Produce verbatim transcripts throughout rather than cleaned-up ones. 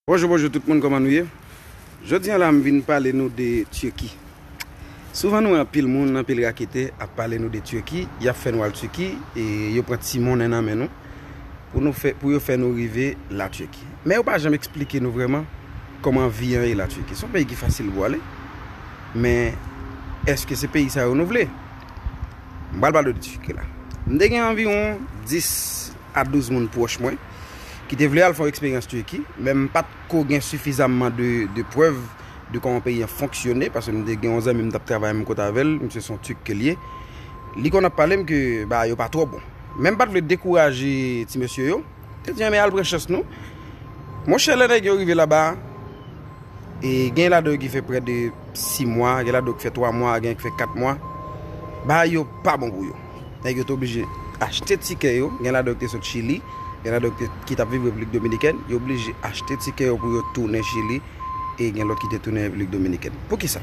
Bonjou, bonjou tout moun, kòman nou ye? Jodi a la, m vin pale nou de Turquie. Souvan nou wè anpil moun, anpil raketè ap pale nou de Turquie, y ap fè nou al Turquie, e yo pran ti monnen nan men nou, pou nou fè, pou yo fè nou rive la Turquie. Men yo pa janm eksplike nou vrèman kòman vi an ye la Turquie. Se yon peyi ki fasil pou ale, men èske se peyi sa yo nou vle? M pral pale de Turquie la. M te gen anviwon dis a douz moun pwòch mwen ki te vle al fè yon eksperyans Turquie, men m pa t ko gen sifizamman de, de prèv de kòman peyi an fonksyone, paske m te gen yon zanmi m t ap travay menm kote avè l, misye se yon Turk ke l ye. Li konn ap pale m ke bagay yo pa twò bon. Men m pa t vle dekouraje ti mesye yo. Te di, men al pran chans nou. Monchè, lè nèg yo rive laba, e gen ladan yo ki fè prè de sis mwa, gen ladan yo ki fè twa mwa, gen ki fè kat mwa. Bagay yo pa bon pou yo. Nèg yo te oblije achte tikè yo, gen ladan yo ki te sot Chili, gen ladan yo ki te, ki t ap viv Repiblik Dominikèn, yo oblije achte tikè yo pou yo tounen Chili, e gen lòt ki te tounen Repiblik Dominikèn. Poukisa?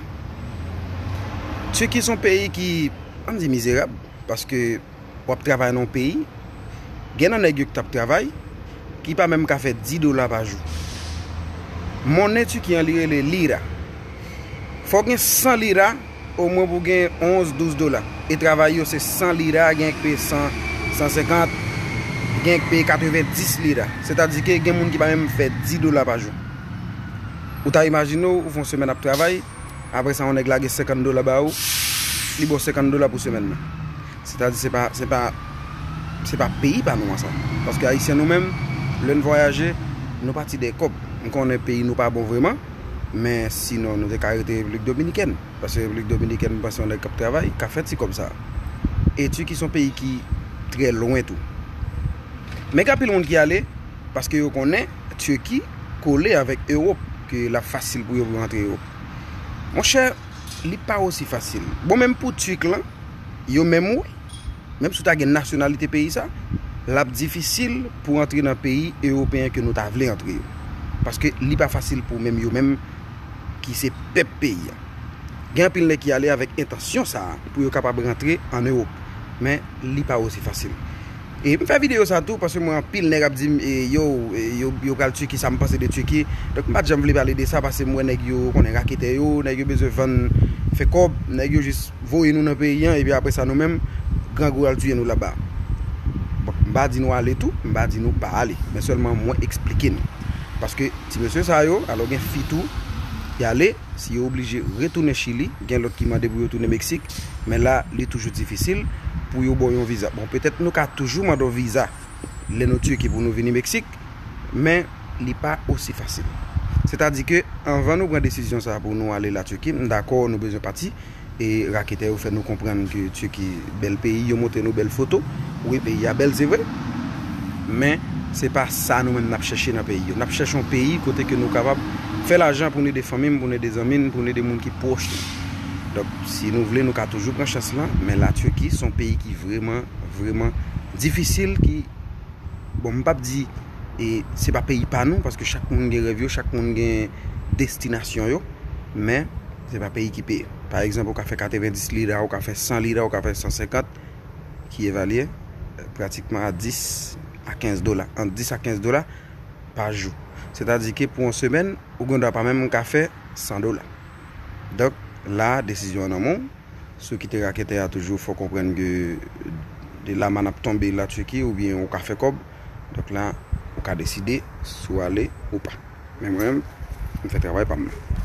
Turquie se yon peyi ki, ann di, mizerab, paske w ap travay nan yon peyi, gen nan nèg yo ki t ap travay, ki pa menm ka fè dis dola pa jou. Monnen Turquie an, li rele lira. Fò w gen san lira, omwen pou w gen onz, douz dola. E travay yo se san lira, gen k peye san, san senkant, gen k peye katrevendis lira. Sètadi ke gen moun ki pa menm fè dis dola pa jou. Ou ta imajine w, ou fè yon semèn ap travay, apre sa, yon nèg lage senkant dola ba ou, li ba w senkant dola pou semèn nan. Sètadi, se pa, se pa, se pa peyi pa nou an sa. Paske Ayisyen nou menm, lè n vwayaje, nou pati dèyè kòb. M konnen peyi nou pa bon vrèman, men sinon nou te ka rete Repiblik Dominikèn. Paske Repiblik Dominikèn, m panse yon nèg k ap travay, ka fè ti kòb sa. E Turquie se yon peyi ki trè lwen tou. Men gen anpil moun ki ale, paske yo konnen Turquie kole avèk Ewòp, ke l ap fasil pou yo pou yo antre Ewòp. Monchè, li pa osi fasil. Bon, menm pou Turk lan, yo menm wi, menm si w ta gen nasyonalite peyi sa, l ap difisil pou antre nan peyi ewopeyen ke nou ta vle antre yo. Paske li pa fasil pou menm yo menm ki se pèp peyi a. Gen anpil nèg ki ale avèk entansyon sa a, pou yo kapab rantre ann Ewòp. Men, li pa osi fasil. E m fè videyo sa tou, paske mwen anpil nèg ap di m, e, yo, e, yo, yo pral Turquie, sa m panse de Turquie. Donk, m pa t janm vle pale de sa, paske m wè nèg yo, konnen raketè yo, nèg yo bezwen vann, fè kòb, nèg yo jis voye nou nan peyi an, epi apre sa nou menm, grangou al tiye nou laba. Bon, m pa di nou ale tou, m pa di nou pa ale, men sèlman mwen eksplike nou. Paske ti mesye sa yo, alò gen fi tou, y ale, si yo oblije retounen Chili, gen lòt ki mande pou yo tounen Meksik, men la, li toujou difisil pou yo ba w yon viza. Bon, petèt nou ka toujou mande w viza lè nou Turquie pou nou vini Meksik, men li pa osi fasil. Sètadi ke anvan nou pran desizyon sa a pou nou ale la Turquie, m dakò nou bezwen pati, e raketè yo fè nou konprann ke Turquie bèl peyi, yo montre nou bèl foto. Wi, peyi a bèl, se vre. Men, se pa sa nou menm n ap chèche nan peyi yo. N ap chèche yon peyi kote ke nou kapab fè lajan pou n ede fanmi n, pou n ede zanmi n, pou n ede moun ki pwòch nou. Donk, si nou vle, nou ka toujou pran chans lan, men la Turquie se yon peyi ki vrèman, vrèman difisil, ki, bon, m p ap di, e, se pa peyi pa nou, paske chak moun gen rèv yo, chak moun gen destinasyon yo, men se pa peyi ki peye. Pa egzanp, ou ka fè katrevendis lira, ou ka fè san lira, ou ka fè san senkant, ki evalye, e, pratikman a dis a kenz dola, ant dis a kenz dola pa jou. Sètadi ke pou yon semèn, ou gen dwa pa menm ka fè san dola. Donk, la, desizyon an nan men w. Si w kite raketè a, toujou fò w konprann ke de laman ap tonbe la Turquie, oubyen ou ka fè kòb. Donk la, ou ka deside si w ale ou pa. Men mwen menm, m fè travay pa m nan.